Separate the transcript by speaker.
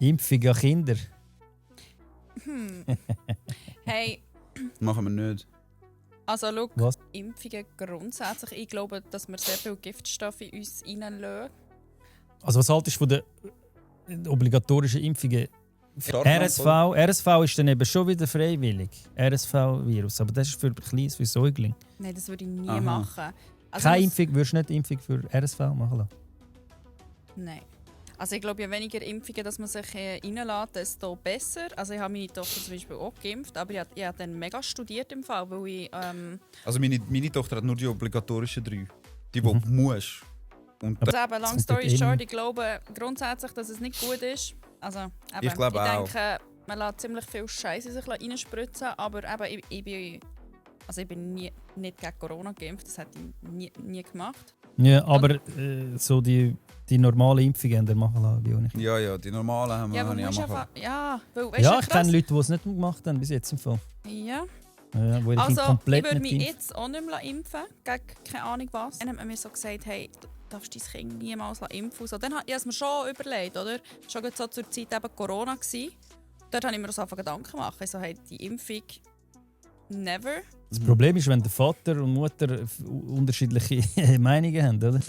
Speaker 1: Impfung an Kinder.
Speaker 2: Hey,
Speaker 3: Machen wir nicht.
Speaker 2: also schau,
Speaker 1: Was?
Speaker 2: Impfungen grundsätzlich, ich glaube, dass wir sehr viele Giftstoffe in uns reinlassen.
Speaker 1: Also was haltest du von den obligatorischen Impfungen?
Speaker 3: RSV.
Speaker 1: RSV ist dann eben schon wieder freiwillig. RSV-Virus. Aber das ist für Kleines, für Säuglinge.
Speaker 2: Nein, das würde ich nie
Speaker 3: Aha.
Speaker 2: machen. Also
Speaker 1: Keine
Speaker 2: muss-
Speaker 1: Impfung, würdest du nicht Impfung für RSV machen lassen?
Speaker 2: Nein. Also ich glaube, je weniger Impfungen, dass man sich reinlässt, desto besser. Also ich habe meine Tochter zum Beispiel auch geimpft, aber ich habe dann mega studiert im Fall, weil ich...
Speaker 3: Also meine Tochter hat nur die obligatorischen 3. Die du musst. Und
Speaker 2: Also eben, long story
Speaker 1: kommt
Speaker 2: short, ich glaube grundsätzlich, dass es nicht gut ist. Also eben,
Speaker 3: Ich glaube auch.
Speaker 2: denke, man lässt ziemlich viel Scheiße sich reinspritzen, aber eben, ich bin nicht gegen Corona geimpft, das hätte ich nie gemacht.
Speaker 1: Ja, aber so die normalen Impfungen die machen lassen, wie auch nicht.
Speaker 3: ja, die normalen haben
Speaker 2: Ja, aber
Speaker 3: habe ich
Speaker 2: musst
Speaker 3: auch
Speaker 2: einfach...
Speaker 3: machen.
Speaker 2: Ja, weil, weißt
Speaker 1: Ja,
Speaker 2: du,
Speaker 1: ich
Speaker 2: krass.
Speaker 1: kenne Leute, die es nicht gemacht haben, bis jetzt im Fall.
Speaker 2: Ja.
Speaker 1: Ja, wo ich
Speaker 2: Also, ich
Speaker 1: komplett
Speaker 2: würde
Speaker 1: nicht
Speaker 2: mich
Speaker 1: impfen.
Speaker 2: jetzt auch nicht mehr impfen gegen keine Ahnung was. Dann hat man mir so gesagt, hey, du darfst dein Kind niemals impfen. So, dann habe ich es mir schon überlegt, oder? Schon gerade so zur Zeit eben Corona gsi. Dort habe ich mir so einfach Gedanken gemacht. Also, hey, die Impfung never.
Speaker 1: Das Problem ist, wenn der Vater und Mutter unterschiedliche Meinungen haben, oder?